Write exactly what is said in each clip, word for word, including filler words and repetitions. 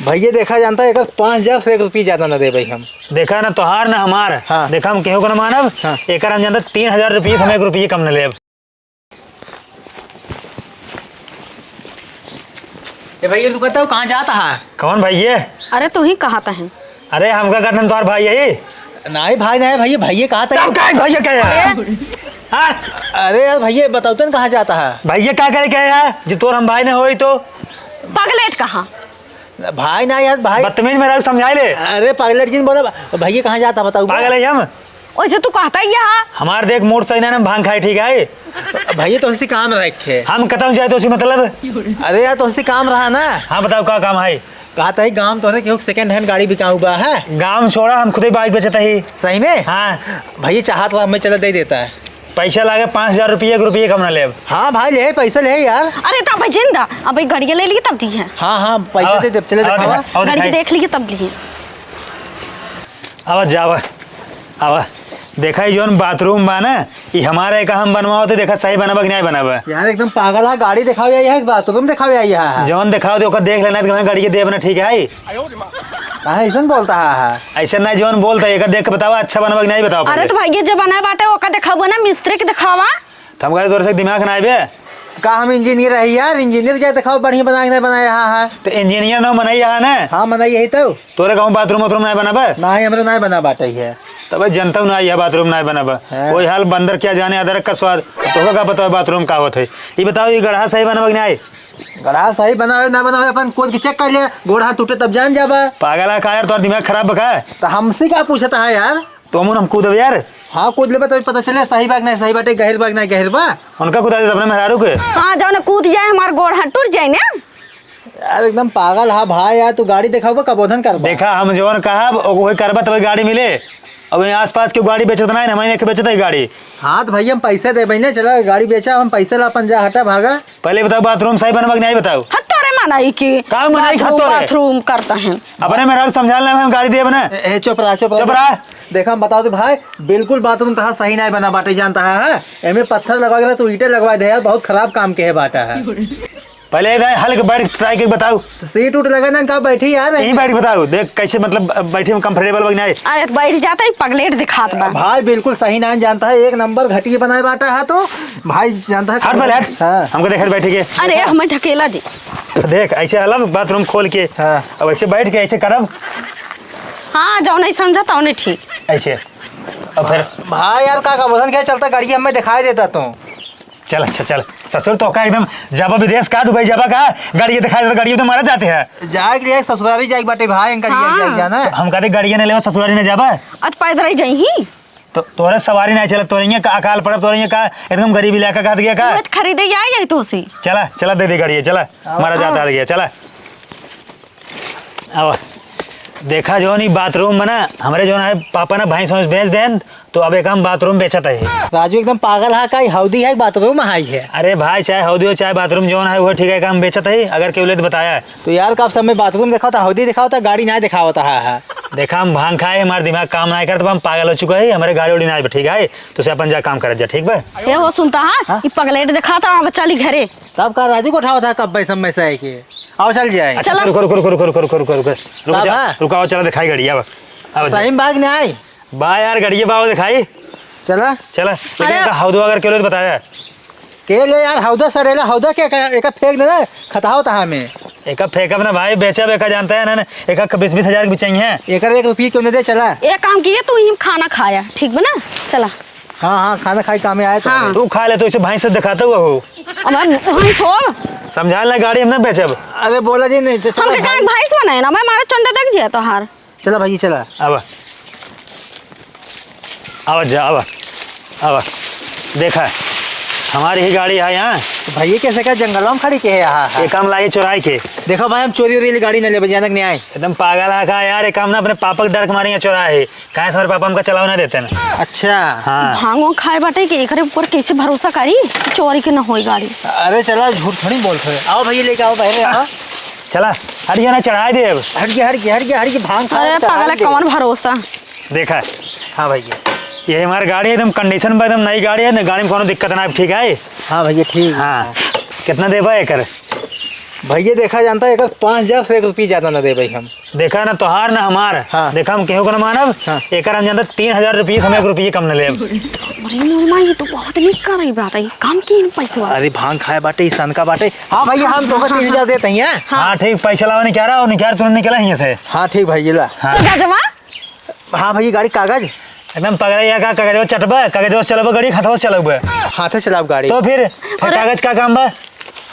भैया देखा जानता है, एकर पाँच हजार से एक रुपये ज्यादा ना देबै हम। देखा ना तोहार ना हमार। हाँ। देखा हम केहू को ना मानब। हाँ। एकर हम जानता तीन हजार रुपये से हम एक रुपये कम ना लेब। ए भैया, रुका तो, कहाँ जाता है? कौन भैया? अरे, तू ही कहा था है। अरे, हमका कहत हन तोहार भाई यही? नहीं भाई, नहीं भैया, भैया कहा था तब कि का भैया कहे है? हाँ? अरे यार भैया, बताओ तो कहाँ जाता है? भैया का करे कहे है? जो तोर हम भाई न होई तो? पगलेट कहाँ? भाई ना यार, भाई। बदतमीज मेहरारू समझाई ले। अरे पगलेट जिन बोला, भैया कहाँ जाता बताओ? पागल है हम? ओइसे तू कहता ही है। हमार देख मूड सही ना, हम भांग खाए, ठीक है? भैया तो हमसे काम रखे। हम कतहूँ जाए तो उसी मतलब। अरे यार तो हमसे काम रहा ना। हाँ बताओ का काम है? कहता ही गाँव तोहरे केहू second hand गाड़ी बिकाऊ बा है? गाँव छोड़ा, हम खुदे bike बेचत ही। सही में? हाँ। भैया चाहत रहा, हमें चला दे देता है। पैसा लागे पाँच हजार रुपये, एक रुपये कम ना लेब। हाँ भाई, ले पैसा ले यार। अरे तो अबे जिंदा, अबे गाड़िया ले लिए तब दी है। हाँ, हाँ, पैसा आवा, दे दे, चले आवा, देखावा। आवा, गाड़ी दिखाई। देख लिए तब दी है। आवा, जावा, आवा। देखा, ई जौन bathroom बा ना, ई हमारे का हम बनवाओ तो देखा, सही बनबा कि नहीं बनबा। यार, एकदम पागल है, गाड़ी दिखावे आई है, bathroom दिखावे आई है। जौन दिखाओ तो ओकर देख लेना, तो हमें गाड़ी के देब ना, ठीक है? काहे ऐसन बोलता है? ऐसे नहीं, जौन बोलता है, एकर देख के बतावा, अच्छा बनबा कि नहीं, बतावा अरे पहले। तो भैया, जे बनाए बाटे, ओका देखावा ना, मिस्त्री के देखावा। तो हम कहे, तोरे से दिमाग ना आइबे? का हम engineer है यार? Engineer क्या देखाओ, बढ़िया बनाए के नहीं बनाए यहाँ है। तो engineer ना बनाई यहाँ ना? हाँ, बनाई यही तो। तोरे गाँव bathroom वाथरूम नहीं बनाबे? नहीं, हमरे नहीं बना बाटे है। तबे जनता ना आई है, bathroom नहीं बनाबे। हाँ। वही हाल बंदर क्या जाने अदरक का स्वाद। तोहका का पता है bathroom का होत है? ये बताओ, ये गढ़ा सही बनबा कि नहीं? गढ़ा सही बना हो ना बना हो, अपन कूद के check कर ले, गोड़ हाथ टूटे तब जान जाबा। पागल है का यार, तोर दिमाग खराब बा का? तो हमसे क्या पूछता है यार? तो हमन हम कूदब यार। हाँ, कूद लेबा तभी पता चले सही बा कि नहीं सही बाटे, गहिर बा कि नहीं गहिर बा। उनका कूदा दे अपने मेहरारू के। हाँ, जाओ ना, कूद जाए, हमार गोड़ हाथ टूट जाए ना। यार, एकदम पागल हा भाई यार, तू गाड़ी देखाबा, कबोधन करबा। देखा, हम जवन कहब, ओ-, वही करबा, तब गाड़ी मिले। अब यहाँ आसपास के गाड़ी बेचत नहीं, हम एक बेचत है गाड़ी। हाँ, तो भैया, हम पैसे देबे ना, चला गाड़ी बेचा, हम पैसे ला अपन जा, हटा, भागा। पहले बताओ, bathroom सही बनबा कि नहीं, बताओ। हत तोरे मनाई की का मनाई, हत bathroom, तोरे? Bathroom करता है। अपने मेहरारू समझा लेना, हम गाड़ी देब ना। ए, ए, चुप रहा, चुप रहा। चुप रहा। देखा, हम बताओ तो भाई, बिल्कुल bathroom तहा सही नहीं बना बाटे, जानता है, हाँ? एमे पत्थर लगवा के तू ईंटे लगवा दे यार, बहुत खराब काम के है बाटा है। पहले इधर हल्क बैठ try के बताओ। तो seat उट लगा ना, का बैठी यार? यहीं बैठ बताओ, देख कैसे मतलब बैठे में comfortable बा कि नहीं? अरे तो बैठ जाता ही पगलेट दिखात बा। भाई बिल्कुल सही ना जानता है, एक नंबर घटिया बनाए बाटा है तो भाई जानता है। हट पहले हट। हाँ। हमको देख बैठे के। अरे हमें ढकेला जी। देख ऐसे हलब bathroom खोल के। हाँ। अब ऐसे बैठ के ऐसे करब। हाँ, जौन नहीं समझा तौने ठीक। ऐसे। अब फिर भाई यार का कबोधन के चलता गाड़ी हमें दिखाई देता तू। चल, अच्छा, चल। ससुर तो का एकदम जाबा विदेश का, दुबई जाबा का, गाड़ी दिखाई देता, गाड़ी तो मारा जाते हैं। जाए के लिए ससुरारी जाए के बाटे भाई, इनका लिए हाँ। जाए जाना। तो हम कहते गाड़िया नहीं लेवा, ससुरारी नहीं जाबा। अत पैदल ही जाई ही। तो तोरे सवारी नहीं चलत, तोरे यहाँ का अकाल पड़ब, तोरे यहाँ का एकदम गरीब इलाका का दिया का। मत खरीदे या यही तो से। चला, चला दे दे गाड़िया, चला। आओ। मारा जाता आ गया, चला। अब देखा जौन ई bathroom में ना, हमरे जौन है पापा ना भैंस वैंस बेच देन, तो अब एक हम bathroom बेचत है। राजू एकदम पागल है का? ई हौदी है, bathroom है है? अरे भाई, चाहे हौदी हो, चाहे bathroom जौन है, वो ठीक है, एक हम बेचत है, अगर केहू ले तो बताया। तो यार, का सब में bathroom दिखावता, हौदी दिखावता, गाड़ी ना दिखावता है, है। देखा, हम भांग खाए, हमारा दिमाग काम ना करता, हम पागल हो चुका है, हमारे गाड़ी उड़ी ना आए, ठीक है? तो से अपन जा काम करत जा, ठीक बा? ये हो सुनता है, हाँ? ई पगलेट दिखाता, हाँ, बच्चा ली घरे। तब का राजू को उठावता है, कब भाई सब में से है कि? आओ चल जाए। अच्छा, चला। रुको, रुको, रुको, रुको, रुको, रुको, रुको, रुको, का जा, बा? रुको, आओ, चला दिखाई गाड़ी, आओ, आओ, सही में भाग नहीं आई? बा यार, गड़िया बा, आओ दिखाई। चला। चला, लेकिन अरे। एका हौदवा अगर केलो तो बताया। के ले यार, हौदा सरेला, हौदा के, के, एका फेंक देना, खताओ तहा में। एका फेंकब ना भाई, बेचब, एका जानता है ना, ना, एका बीस बीस हजार के बिचाई है। एकर एक रुपये क्यों नहीं दे, चला। एक काम किए, तू ही खाना खाया, ठीक बा ना? चला। हाँ, हाँ, खाना खाई काम में आए तो। हाँ। तू खा ले, तो इसे भाई से दिखाता हुआ हो। अब हम, हम छोड़। समझा ले, गाड़ी हम ना बेचब। अरे बोला जी नहीं, च-, चला हमके भाई। काहे भाई से बनाए ना, मैं मारा चंडा तक जिया तोहार। चला भाई, चला। अब, अब जा, अब, अब। देखा, हमारी ही गाड़ी है यहाँ। तो भैया कैसे का जंगलवा में खड़ी के है यहाँ? ये काम लाए चुराई के। देखो भाई, हम चोरी वोरी वाली गाड़ी न लेबे, जानक नहीं आए। एकदम पागल है का यार, ये काम ना अपने पापा के डर के मारे यहाँ चुराए है। काहे से हमारे पापा हमका चलावे ना देते ना। अच्छा। हाँ। भांगो खाए बाटे कि एकरे ऊपर कैसे भरोसा करी, चोरी के ना होई गाड़ी। अरे चला, झूठ थोड़ी बोलत है। आओ भैया, लेके आओ, पहले आओ। चला, हट गया ना, चढ़ाई दे अब। हट गया, हट गया, हट गया, हट गया, भांग खा अरे चढ़ाई पागल है, दे। कौन भरोसा? देखा। हाँ भैया। ये हमारी गाड़ी है, एकदम condition में, एकदम नई गाड़ी है, गाड़ी में कोनो दिक्कत ना है, ठीक है? हाँ भैया, ठीक है। हाँ। कितना देबा एकर? भैया देखा जानता है, एकर पाँच हजार से एक रुपये ज्यादा न देबै हम। देखा ना तोहार ना हमार। हाँ। देखा हम केहू को ना मानब। हाँ। एकर हम जानता तीन हजार रुपये से हम एक रुपये कम न लेब। अरे मोरमा, ये तो बहुत निक कर रही बात है, काम की इन पैसवा। अरे भांग खाए बाटे, ई सनका बाटे। हाँ भैया, हम तोका तीन हजार देत हई। हाँ। हाँ ठीक, पैसा लावा निकारा और निकार तुरंत निकला हियाँ से। हाँ ठीक भैया ला। हाँ। तो गजवा? हाँ भैया, गाड़ी कागज? एकदम पगला या का, कागजवा चटबा, कागजवा से चलबा गाड़ी, हाथवा से चलबा? हाथे चलाब गाड़ी। तो फिर, फिर अरे। कागज का काम बा?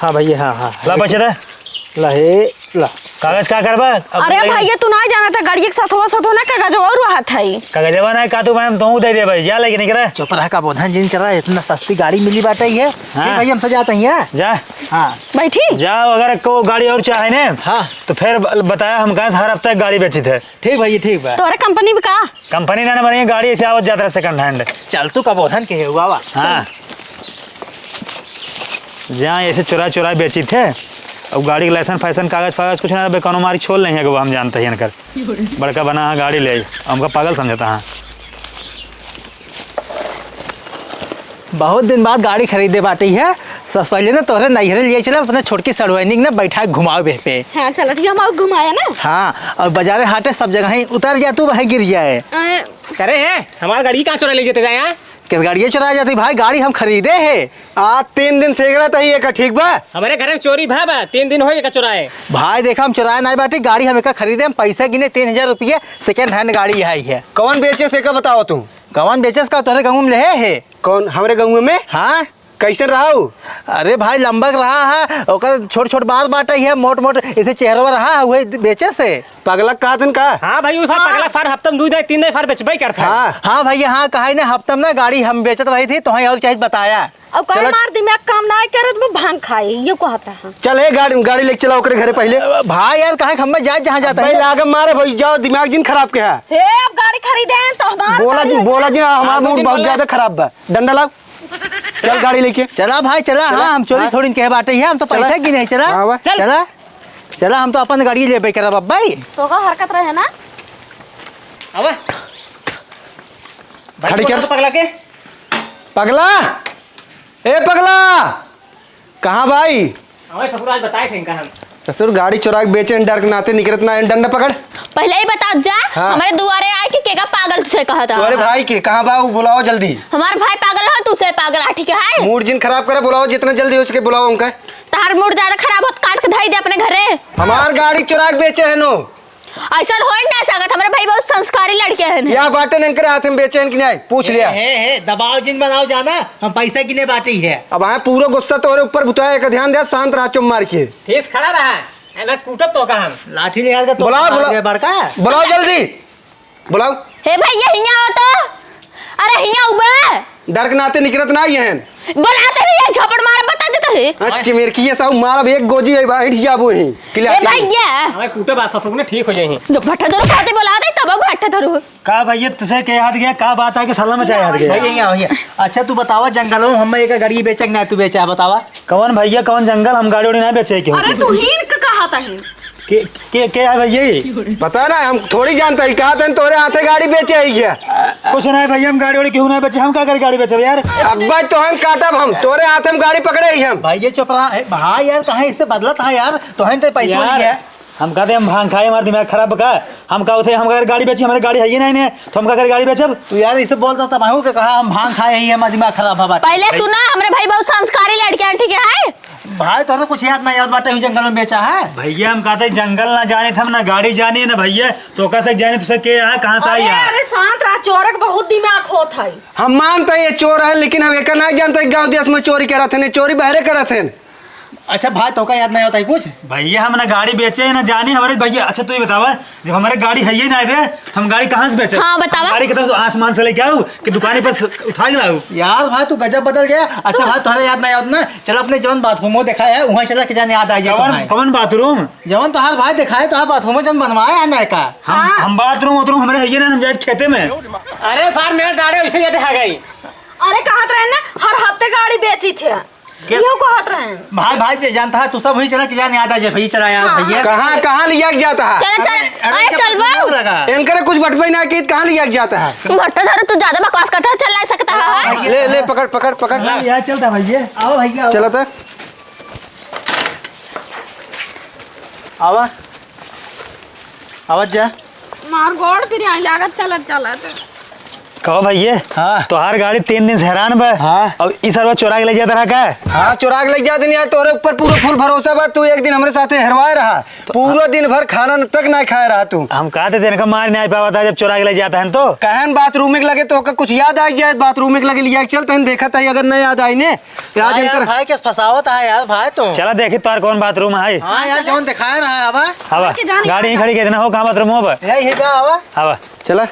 हाँ भैया, हाँ, हाँ। ला पैसा दे। ला हे, ला। कागज का करबा? अब अरे ले। भैया, तू ना जाना था, गाड़ी के साथ हुआ, साथ हो ना, कागज और हुआ हाथ है। कागजवा ना का तू मैम, तू दे दे भाई, जा लेके निकल। चुप रहा, का बोधन जिन करा, इतना सस्ती गाड़ी मिली बाटे ये। हाँ। ठीक भैया, हम सजाते हैं। जा। हाँ। बैठी? जाओ, अगर को गाड़ी और चाहे ने, हाँ। तो फिर ब-, बताया, हम कहाँ से हर हफ्ता एक गाड़ी बेची थे। ठीक भैया, ठीक बा। तोहरे कंपनी में का? कंपनी ना, ना बनी, गाड़ी ऐसे आवत जात रहे second hand। चल तू कबोधन के हुआ वा। हाँ। जा ऐसे चुरा चुरा बेची थे। अब गाड़ी के लाइसेंस फाइसेंस कागज फागज कुछ ना रहे, कौनो मारी छोड़ लेंगे, हम जानते हैं इनकर। बड़का बना है गाड़ी ले, हमका पागल समझता है। बहुत दिन बाद गाड़ी खरीदे बाटी है। सबसे पहले ना तोहरे नैहरे लिए चला, अपने छोटकी सड़ुआइनी के ना बैठा के घुमावे पे। हाँ, चला ठीक है, हम आउ घुमाया ना। हाँ, और बाजारे हाटे सब जगह ही उतर जा तू, वहीं गिर जाए। अ, करे है, हमार गाड़ी कहाँ चुरा ले जाते जाए यहाँ? किस गाड़िए चुरा जाती भाई, गाड़ी हम खरीदे है। आज तीन दिन से गलत ही एक, ठीक बा? हमारे घर में चोरी भा बा, तीन दिन हो गए चुराए। भाई देखा, हम चुराए नहीं बाटी, गाड़ी हम एक खरीदे, हम पैसा गिने तीन हजार रुपये, second hand गाड़ी आई है। कौन बेचे से का बताओ तू? कौन बेचस का तोहरे गाँव में ले है? कौन हमरे गाँव में? हाँ। कैसे रहा उ? अरे भाई, लंबा के रहा है, ओकर छोट छोट बाल बाटे है, मोट मोट इसे चेहरवा रहा है, वही बेचे से। पगला का दिन का? हाँ भाई, वही हाँ। पगला फार हफ्ता में दू दे, तीन दे फार बेचबे करता है। हाँ। हाँ भैया, हाँ, कहा ना, हफ्ता में ना गाड़ी हम बेचत रही थी, तो हाँ, और चाहे बताया। अब कहे चलो। मार दिमाग काम ना करत, वो भांग खाए, ये कहत रहा। चल, ए, गाड़ी, गाड़ी लेके चला ओकरे घरे पहले। भाई यार, कहाँ हम जाए, जहाँ जाता भाई, है। लाग मारे भाई, जाओ, दिमाग जिन खराब के है। हे, अब गाड़ी खरीदे हैं, तो हमार बोला गाड़ी जी, है। बोला जी, हमार हाँ, दो मूड दिन बहुत बोला। ज्यादा खराब बा। डंडा लाओ। चल गाड़ी लेके। चला भाई, चला। चला। हाँ, हम चोरी हाँ। थोड़ी कहे बाटे ही, हम तो चला। पैसा गिने, चला। हाँ, बा। चल। चला। चला, हम तो अपन गाड़ी लेबे करब अब भाई। तो का हरकत रहे ना? अब भाई, खड़ी कर। पगला के। पगला, ए पगला, कहाँ भाई? अबे ससुर, आज बताए थे इनका हम। ससुर, गाड़ी चुरा के बेचे हैं, डर के नाते निकरत ना है, डंडा पकड़। पहले ही बता जा, हाँ। हमारे दुआरे आए कि केका पागल तुसे कहा था। अरे भाई के, कहाँ बा, वो बुलाओ जल्दी। हमार भाई पागल हो, तुसे पागल है, ठीक है? मूड जिन खराब करे, बुलाओ, जितना जल्दी हो सके बुलाओ उनका। तार मूड ज्यादा खराब होत, काट के धाई दे अपने घरे। हमार गाड़ी चुरा के बेचे हैं नो। ऐसा हो ही ना सकत, हमारे भाई बहुत संस्कारी लड़के हैं। या बाटे न इनकरे हाथ में बेचे हैं कि नहीं, पूछ लिया। हे, हे, दबाव जिन बनाओ जाना, हम पैसा गिने बाटी है। अब हाँ, पूरा गुस्सा तोरे ऊपर बुताए का, ध्यान दे, शांत रहा, चुप मार के। ठीक खड़ा रहा, ए ना कूटब तो का हम। लाठी ले आएगा तो बुलाओ, मार बुलाओ। दे बड़का। बुलाओ जल्दी, बुलाओ। हे भैया, हियाँ आओ तो। अरे हियाँ उबे। डर के नाते निकरत ना ही हैं। बोलाते भैया, झपड़ मार बता देता है। हाँ, चिमेरकी ये सब मारब एक गोजी है, बैठ जाबो ही। किला ए के। भैया। हमें कूटे बात ससुर ने ठीक हो जाए। जब भट्टा धरो कहते बोला दे, तब भट्टा धरो। का भैया, तुसे के याद गया, का बात है कि साला में चाहे याद गया? भैया, यहाँ, यहाँ। अच्छा, तू बतावा, जंगल में हम एक गाड़ी बेचेंगे ना, तू बेचा, बतावा। कौन भैया, कौन जंगल? हम गाड़ी उड़ी ना बेचे के अरे, होते। तू ही इनका कहा था ही। के, के, के है भैया ये? पता ना, हम थोड़ी जानता ही। कहा तन तोरे हाथे गाड़ी बेचे आई क्या? कुछ नहीं भैया, हम गाड़ी वाड़ी क्यों नहीं बेचे, हम का करे गाड़ी बेचे यार? अब्बा तोहन काटब हम, तोरे हाथे हम गाड़ी पकड़े ही हम। भाई ये चुप रहा है, भाई यार कहाँ इससे बदलत है यार, तोहन ते पैसा यार, नहीं है। हम कहते हम भांग खाए, हमारा दिमाग खराब का? हम का होते, हम अगर गाड़ी बेची, हमारे गाड़ी है ही नहीं, नहीं, तो हम का करे गाड़ी बेचब? तू यार इसे बोलता तब हम के कहा हम भांग खाए ही, हमारा दिमाग खराब है बात। पहले सुना, हमरे भाई बहुत संस्कारी लड़के हैं, ठीक है? भाई, तोहरा कुछ याद नहीं आवत बाटे, हुई जंगल में बेचा है। भैया, हम कहते हैं, जंगल ना जाने थे, हम ना गाड़ी जानी है, ना भैया, तो कैसे जाने तुसे के है, कहाँ से आई अरे, है? अरे, शांत रहा, चोरक बहुत दिमाग होत है। हम मानते हैं ये चोर है, लेकिन हम एकर नहीं जानते गाँव देश में चोरी करत हैं, चोरी बहरे करत हैं। अच्छा भाई, तोका याद नहीं होता है कुछ? भैया, हम ना गाड़ी बेचे हैं, ना जानी हमारे भैया। अच्छा, तू ही बतावा, जब हमारे गाड़ी है ही ना बे, तो हम गाड़ी कहाँ से बेचे? हाँ, बतावा। गाड़ी के तो आसमान से लेके आओ कि दुकान पर से उठा के लाओ? यार भाई, तू गजब बदल गया। अच्छा भाई, तोहरा याद नहीं आवत ना, चल अपने जवन बाथरूम में देखा है, वहाँ चला के जाने याद आ जाए कौन, तुम्हें। कौन बाथरूम? जवन तोहार भाई देखा है, तोहार बाथरूम में जवन बनवाया है ना का? हम, हाँ। हम बाथरूम उथरूम हमारे है ही ना, हम जाए खेते में। अरे सार, मेरे दाढ़े वैसे ही आ गई। अरे कहत रहे ना, हर हफ्ते गाड़ी बेची थे। के? इहो कहत रहे। भाई, भाई, जे जानता है, तू सब हुई चला कि जान याद आ जाए, भैया, चला यार, हाँ। भैया। कहाँ, कहाँ लिया के जाता है? चल, चल। अरे, अरे, अरे, चल बा। लगा। इनकरे कुछ बटबे ना की, कहाँ लिया के जाता है? भट्टा धरो, तू ज्यादा बकवास करता है, चल नहीं सकता है। हाँ, ले, ले, पकड़, पकड़, पकड़। हाँ, यार, चलता भैया। आओ भैया, आओ। चला था। आवा, आवत जा। मार गोड़ पिराई लागत चलत चलत। कहो भैये, हाँ। तोहार गाड़ी तीन दिन से हैरान बा। हाँ। अब ई सरवा चोरा के ले जात रहा का? हाँ, चोरा के ले जात नहीं यार, तोरे ऊपर पूरा फुल भरोसा बा। तू एक दिन हमरे साथे हेरवाए रहा, तो पूरा दिन भर खाना न-, तक ना खाए रहा तू। हम कहते थे इनका मार नहीं पावत है जब चोरा के ले जाता है तो। कहन बाथरूम के लगे तो ओकर कुछ याद आ जाए, बाथरूम के लगे लिया के चल, तहन देखत है अगर नहीं याद आई ने। यार, हाँ यार, इनकर भाई, कैसे फंसावत है यार, भाई, तू? चला देखी तोर कौन बाथरूम है। हाँ यार, जौन दिखाए रहा है, आवा। आवा, के जाने गाड़ी यहीं कहाँ खड़ी, कितना हो, कहाँ बाथरूम हो बा? यही है, जा, आवा। आवा। चला।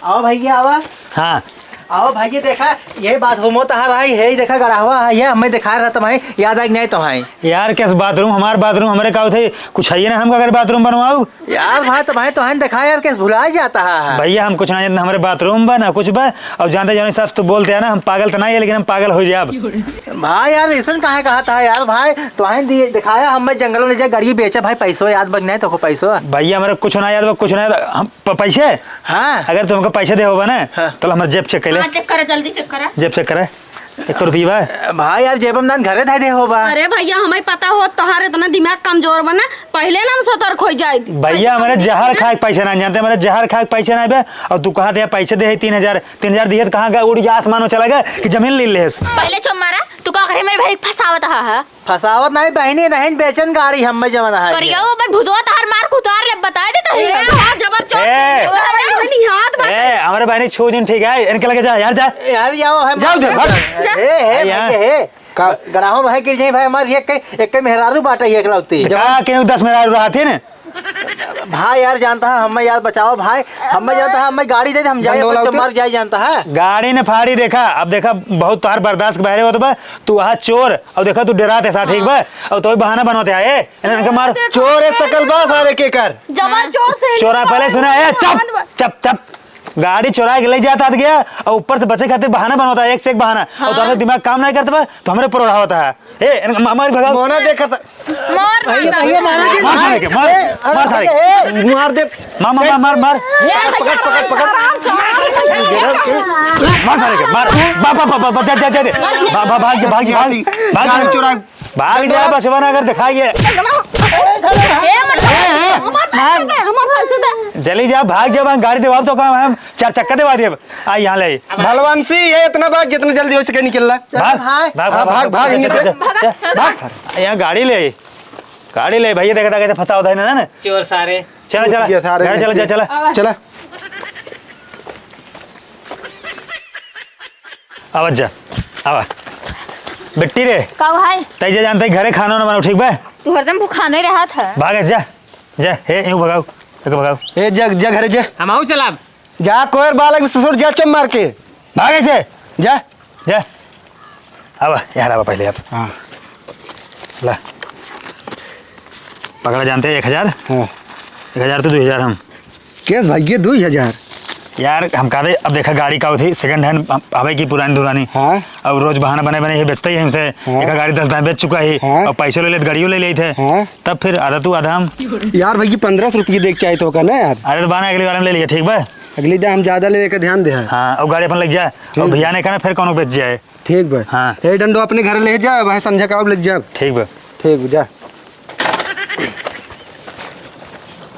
आओ भैया, आवा। हाँ। आओ भैया, देखा, यही बाथरूम हो तहार है, यही देखा, गड़ावा है, ये हमें दिखाए रहा तुम्हें, याद आए कि नहीं तुम्हें? यार, कैसे बाथरूम, हमार बाथरूम, हमरे का होते, कुछ है ये ना, हमका अगर बाथरूम बनवाऊ? यार भाई, तो भाई, तो हन देखा यार, कैसे भुला जाता है। भैया, हम कुछ ना जानते, हमरे बाथरूम बा ना कुछ बा। और जानते जाने साहब, तू बोलते हैं ना, हम पागल तो नहीं है, लेकिन हम पागल हो जाब। भाई यार, ऐसन काहे कहा था यार भाई? तो हन दिए, दिखाया, हम मैं जंगल में ले जाए, गाड़ी बेचा भाई, पैसो याद बन नहीं तो को पैसो। भैया, हमारे कुछ ना याद बा, कुछ ना याद, हम प-, पैसे? हाँ। अगर तुमको पैसे दे होगा ना, हाँ। तो हमारे जेब चेक कर ले। हाँ, चेक करा, जल्दी चेक करा। जेब चेक करा। एक रुपया बा? भाई यार, जेब में दान घरे धइ दे हो बा। अरे भैया, हमें पता हो तोहार इतना दिमाग कमजोर बा ना, पहले ना हम सतर्क हो जाइत। भैया, हमारे जहर खाए के पैसे ना जानते, हमारे जहर खाए के पैसे ना बे। और तू कहा दे पैसे दे है तीन हजार, तीन हजार दिए तो कहाँ गए, उड़ गया आसमान में चला गया कि जमीन ले ले। पहले चुप मारा, तू का करे मेरे भाई फंसावत हा, हा? फंसावत नहीं बहिनी, नहीं बेचन गाड़ी हम्मे जवन है। करिया वो भाई भुतवा तहार मार कुतार ले बताए देता है। ए, हाँ, जबर चोट से ए। जबर है, बहिनी हाथ बाटे। ए, हमारे बहिनी छू दिन ठीक है, इनके लगे जा यार, जा। यार, जाओ, हम जाओ उधर, भाग। जा। ए, ए, ए, भाई, यार। ए, का? गड़ाहो भाई गिर जाए भाई, हमार एक कई, एक कई मेहरारू बाटे, एक लौती। का केहू दस मेहरारू रहत ही ने? भाई यार, जानता है, हमें यार बचाओ भाई, हमें जानता है, हमें गाड़ी दे दे, हम जाए, बंदो बच्चों लाओ मार जाए, जानता है। गाड़ी ने फाड़ी देखा, अब देखा, बहुत तोहार बर्दाश्त के बाहरे होत बा, तू वहाँ चोर, और देखा, तू डराते साथ, ठीक बा, और तो बहाना बनवाते आए, इन्हें इनके मार। चोर है, सकल बा सारे के कर। जबर चोर से चोरा पहले सुना, ए, चुप, चुप, चुप। गाड़ी चोरा के ले जाता गया, और ऊपर से बचे खातिर बहाना बनवाता है, एक से एक बहाना। और तो हाँ। दिमाग काम नहीं करता बा, तो हमरे पर उड़ावता है। ए, इनका मा-, मार भगाओ। मोना देखा था। मार भैया, ना। भैया, मार दे। मार सारे के, मार, ए, अरे मार सारे के। भैया, ए। मार दे। मार, मार, मार, मार, मार। ए, पकड़, पकड़, पकड़। आराम से, आराम से। मार सारे के, मार। बा, बा, बा, बा, बा, जा, जा, जा दे। बा, बा, भाग जा, भाग जा, भाग, भाग जा। गाड़ी चुरा। भाग जा, बचवा ना अगर दिखाई है। ए, मत ए, ए, हमार पैसे दे, हमार पैसे दे। जल्दी जा, भाग जा, गाड़ी देवाब तो काम है, हम चार चक्का देवा देब। आ, यहाँ ले। भलवंशी, ये इतना बात जितना जल्दी हो सके निकल ला। भाग, भाग, भाग, हाँ, भाग, भाग, भाग, भाग, यहाँ से। भाग, भाग, भाग। भाग। यहाँ गाड़ी ले, गाड़ी ले भैया, देखा था कैसे फंसा होता है ना, ना? चोर सारे। चला, चला, ये सारे घर चला, जा, चला। चला। आवा जा, आवा। बिट्टी रे। का भाई? तै जे जानते घरे खाना ना बनाओ, ठीक बा? तू हरदम भूखा नहीं रहत है। भाग जा, जा, हे, यूं भगाओ, एक भगाओ। ए, जा, जा घरे जा। हम आऊ चलाब। जा कोयर बालक ससुर जा चम मार के। भाग ऐसे। जा। जा। आवा, यार आवा पहले आप। हाँ। ला। पकड़ा जानते हैं एक हजार। हाँ। एक हजार तो दो हजार हम। केस भाई ये दो हजार। यार हम कहा दे, अब देखा गाड़ी का होती second hand हम-, हवे की पुरानी दुरानी। हाँ। अब रोज बहाना बने बने ये बेचते ही हमसे। हाँ। एक गाड़ी दस दाम बेच चुका ही। हाँ। अब पैसे ले लेते गाड़ियों ले लेते। हाँ। तब फिर आधा तू आधा हम। यार भाई, ये पन्द्रह सौ रुपये देख चाहे तो का ना यार। अरे तो बाना अगली बार हम ले लिया, ठीक बा? अगली दां हम ज्यादा लेवे के ध्यान दे है। हाँ, और गाड़ी अपन लग जाए, ठीक और बा। भैया ने कहना फिर कौनो बेच जाए। ठीक बा। हाँ। ए डंडो अपने घर ले जा, वहाँ संझा का अब लग जा। ठीक बा। ठीक बा, जा।